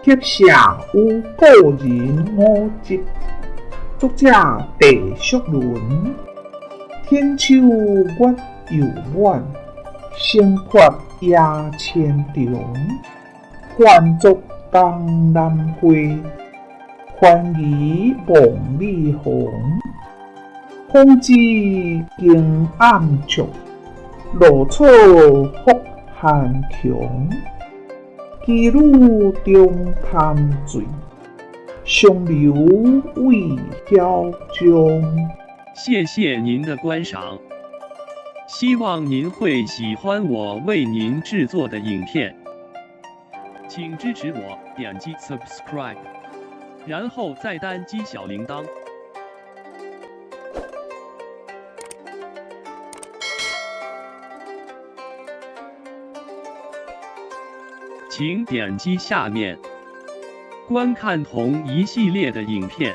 俠士與個人五集，作者鄭淑倫。天秋月又滿，星缺夜千重。還族江南會，歡宜夢里紅。風枝驚暗竹，露草覆寒窮。妓女中堪醉，相留未曉終。謝謝您的觀賞，希望您會喜歡我為您製作的影片，請支持我點擊 subscribe，然後再單擊小鈴鐺。請點擊下面觀看同一系列的影片。